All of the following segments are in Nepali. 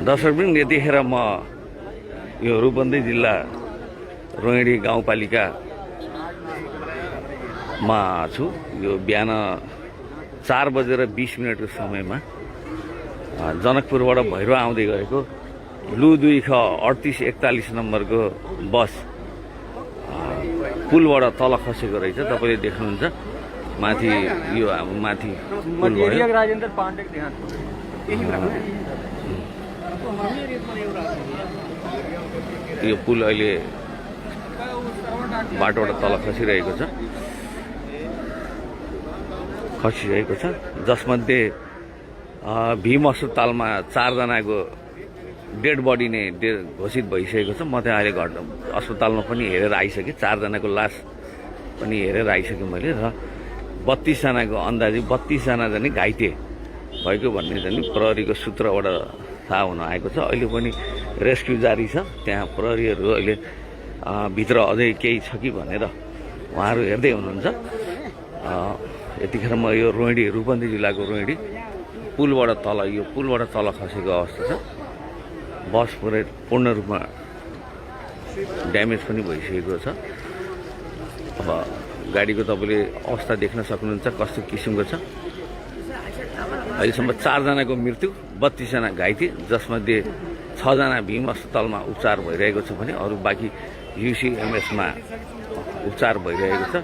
दर्शकवृन्द, यतिखेर म यो रूपन्देही जिल्ला रोहिणी गाउँपालिकामा छु। यो बिहान 4:20 को समयमा जनकपुरबाट भैरवा आउँदै गरेको लु 2 ख 3841 नम्बरको बस पुलबाट तल खसेको रहेछ। तपाईँले देख्नुहुन्छ माथि यो हाम्रो माथि पुल भयो। यो पुल अहिले बाटोबाट तल खसिरहेको छ, जसमध्ये भीम अस्पतालमा 4 जनाको डेड बडी नै घोषित भइसकेको छ। म त्यहाँ अहिले अस्पतालमा पनि हेरेर आइसकेँ, 4 जनाको लास पनि हेरेर आइसकेँ मैले। र 32 जनाको अन्दाजी 32 जना चाहिँ घाइते भएको भन्ने चाहिँ प्रहरीको सूत्रबाट थाहा हुन आएको छ। अहिले पनि रेस्क्यु जारी छ। त्यहाँ प्रहरीहरू अहिले भित्र अझै केही छ कि भनेर उहाँहरू हेर्दै हुनुहुन्छ। यतिखेर म यो रोहिणी रूपन्देही जिल्लाको रोहिणी पुलबाट तल खसेको अवस्था छ। बस पूर्ण रूपमा ड्यामेज पनि भइसकेको छ। अब गाडीको तपाईँले अवस्था देख्न सक्नुहुन्छ कस्तो किसिमको छ। अहिलेसम्म 4 जनाको मृत्यु, 32 जना घाइते, जसमध्ये 6 जना भीम अस्पतालमा उपचार भइरहेको छ भने अरू बाँकी UCMSमा उपचार भइरहेको छ।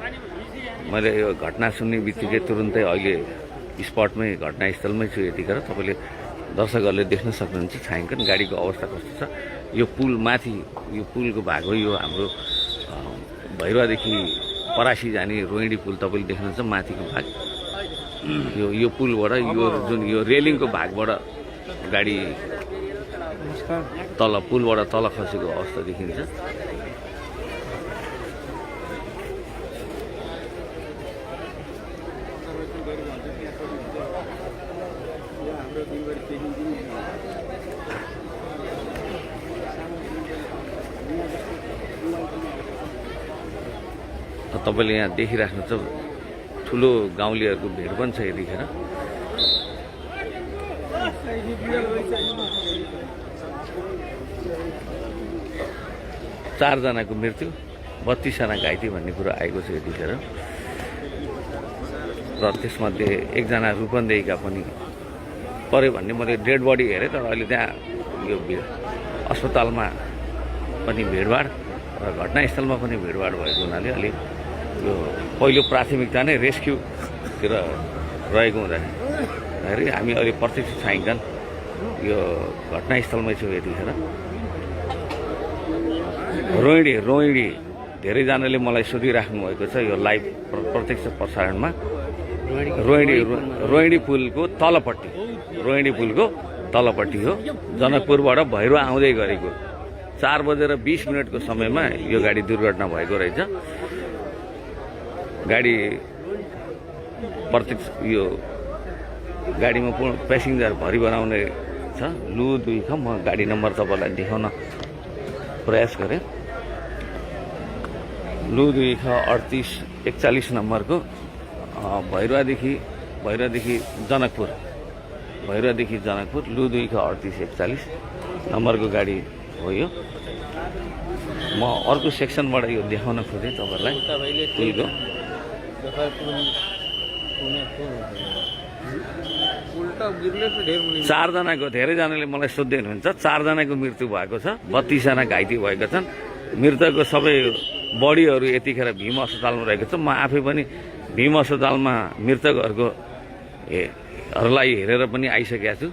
मैले यो घटना सुन्ने बित्तिकै तुरुन्तै अहिले स्पटमै घटनास्थलमै छु। यतिखेर तपाईँले दर्शकहरूले देख्न सक्नुहुन्छ छायाङ्कन गाडीको अवस्था कस्तो छ। यो पुल माथि, यो पुलको भाग हो। यो हाम्रो भैरवादेखि परासी जाने रोहिणी पुल तपाईँले देख्नुहुन्छ माथिको भाग। यो पुलबाट यो जुन यो रेलिङको भागबाट गाडी पुलबाट तल खसेको अवस्था देखिन्छ। तपाईँले यहाँ देखिराख्नुहुन्छ ठुलो गाउँलेहरूको भिड पनि छ यतिखेर। 4 जनाको मृत्यु, 32 जना घाइते भन्ने कुरो आएको छ यतिखेर। र त्यसमध्ये 1 जना रूपन्देहीका पनि पऱ्यो भन्ने मैले डेड बडी हेरेँ। तर अहिले त्यहाँ यो अस्पतालमा पनि भिडभाड र घटनास्थलमा पनि भिडभाड भएको हुनाले अलि यो पहिलो प्राथमिकता नै रेस्क्युतिर रहेको हुँदाखेरि हामी अहिले प्रत्यक्ष छायाङ्कन यो घटनास्थलमै छौँ यतिखेर। रोहिणी धेरैजनाले मलाई सोधिराख्नु भएको छ यो लाइभ प्रत्यक्ष प्रसारणमा। रोहिणी पुलको तलपट्टि हो। जनकपुरबाट भैरवा आउँदै गरेको 4:20 को समयमा यो गाडी दुर्घटना भएको रहेछ। गाडी प्रत्यक्ष यो गाडीमा पूर्ण प्यासेन्जर भरि बनाउने छ। लु 2 ख म गाडी नम्बर तपाईँलाई देखाउन प्रयास गरेँ। लु 2 ख 3841 नम्बरको भैरवादेखि जनकपुर लु 2 ख 3841 नम्बरको गाडी हो यो। म अर्को सेक्सनबाट यो देखाउन खोजेँ तपाईँलाई पुलको। 4 जनाको, धेरैजनाले मलाई सोध्दै हुनुहुन्छ, 4 जनाको मृत्यु भएको छ, 32 जना घाइते भएका छन्। मृतकको सबै बडीहरू यतिखेर भीम अस्पतालमा रहेको छ। म आफै पनि भीम अस्पतालमा मृतकहरूलाई हेरेर पनि आइसकेका छु।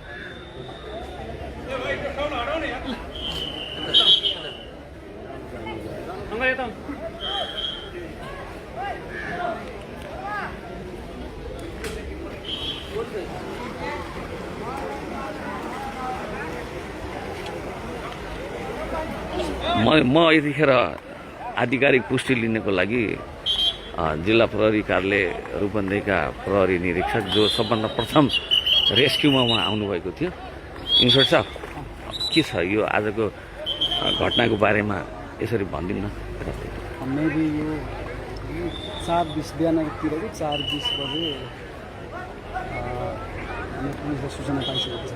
म यतिखेर आधिकारिक पुष्टि लिनको लागि जिल्ला प्रहरी कार्यालय रूपन्देहीका प्रहरी निरीक्षक जो सबभन्दा प्रथम रेस्क्युमा उहाँ आउनुभएको थियो, इन्सपेक्टर साहब के छ यो आजको घटनाको बारेमा यसरी भनिदिनु न। मैले यो 4:20 बिहानतिर 4:20 बजे पुलिसलाई सूचना पाइसकेको छ।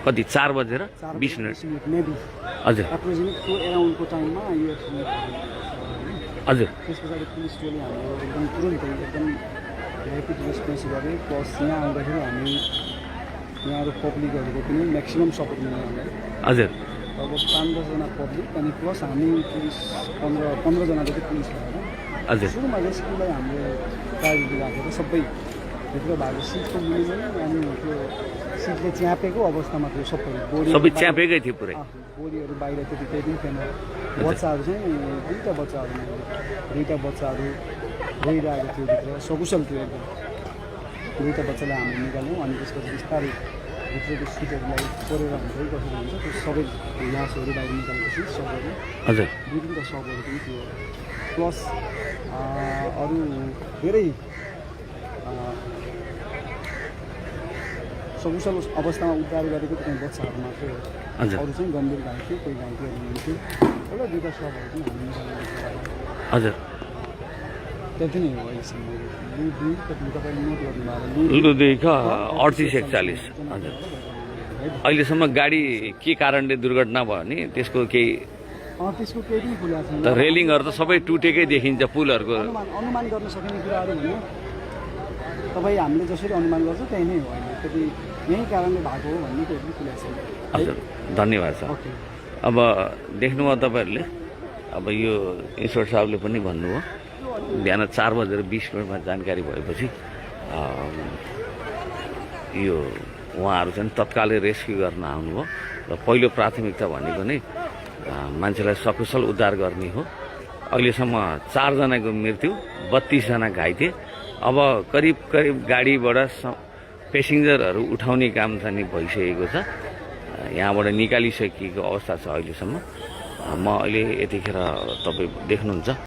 कति 4:20 मेबी हजुर एप्रोक्सिमेट त्यो एराउन्डको टाइममा यो एक्सिडेन्ट हजुर त्यस पछाडि पुलिस टोली हाम्रो एकदम तुरुन्तै एकदम ऱ्यापिड रेस्पोन्स गऱ्यो प्लस यहाँ आउँदाखेरि हामी यहाँहरू पब्लिकहरूको पनि म्याक्सिमम् सपोर्ट मिल्यो हामीलाई हजुर अब 5-10जना पब्लिक अनि प्लस हामी पुलिस 15जना जति पुलिस भएर हजुर सुरुमा रेस्क्युलाई हामीले प्रायोरिटी राखेको सबै भित्र भएको सिटको मुनि अनि त्यो सिटले च्यापेको अवस्थामा थियो सबै च्यापेकै थियो पुरै बोडीहरू बाहिर त्यति केही पनि थिएन बच्चाहरू चाहिँ दुईवटा बच्चाहरू रोइरहेको थियो भित्र सकुशल थियो एकदम दुईवटा बच्चालाई हामीले निकाल्यौँ अनि त्यसपछि बिस्तारै भित्रको सिटहरूलाई कोरेर हुँदै कसरी हुन्छ त्यो सबै लासहरू बाहिर निकालेपछि सबहरू हजुर 2-3 सबहरू पनि थियो प्लस अरू धेरै सकुशल अवस्थामा उद्धार गरेको त्यहाँ बच्चाहरू मात्रै हो हजुर अरू चाहिँ गम्भीर घाइते थियो कोही घाइतेहरू हुनुहुन्थ्यो एउटा 2टा सबहरू पनि हामी निकालेको हजुर त्यति नै हो अहिलेसम्म लु तपाईँले नोट गर्नुभयो लुदेखि 3841 हजुर अहिलेसम्म गाडी के कारणले दुर्घटना भयो नि त्यसको केही त्यसको केही पनि खुलेको छैन त रेलिङहरू त सबै टुटेकै देखिन्छ पुलहरूको अनुमान गर्न सकिने कुराहरू भने तपाईँ हामीले जसरी अनुमान गर्छ त्यही नै हो अहिले त्यति यही कारणले भएको हो भन्ने केही पनि खुलेको छैन हजुर धन्यवाद सर ओके अब देख्नुभयो तपाईँहरूले अब यो ईश्वर साहबले पनि भन्नुभयो बिहान 4:20 जानकारी भएपछि यो उहाँहरू चाहिँ तत्कालै रेस्क्यु गर्न आउनुभयो र पहिलो प्राथमिकता भनेको नै मान्छेलाई सकुशल उद्धार गर्ने हो अहिलेसम्म 4 जनाको मृत्यु 32 जना घाइते अब करिब गाडीबाट पेसेन्जरहरू उठाउने काम चाहिँ भइसकेको छ यहाँबाट निकालिसकेको अवस्था छ अहिलेसम्म म अहिले यतिखेर तपाईँ देख्नुहुन्छ